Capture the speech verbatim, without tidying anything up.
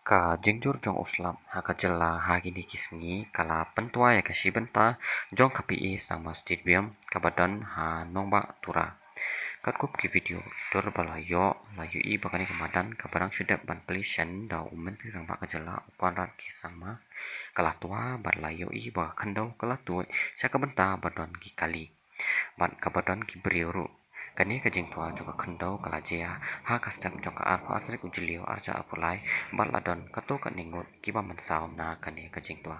Ka jingjur jong u slap ha ka jylla ha kine ki sngi ka la pyntwa ïa ka shi bynta jong ka P A Sangma Stadium kaba don ha Nongbah Tura. Katkum ki video dur ba la ïoh, la ïohi ba kane ka madan kaba dang shu dep ban plie shen da u Myntri Rangbah ka jylla u Conrad K Sangma ka la twa bad la ïohi ba ka khyndew ka la tuid sha ka bynta ba don ki kali bad kaba don ki briew ruh. Kane ka jingtwa jong ka khyndew ka la jia ha ka step jong ka arphew ar tarik u Jylliew arhajar arphew lai bad la don katto katne ngut kiba mynsaw na kane ka jingtwa.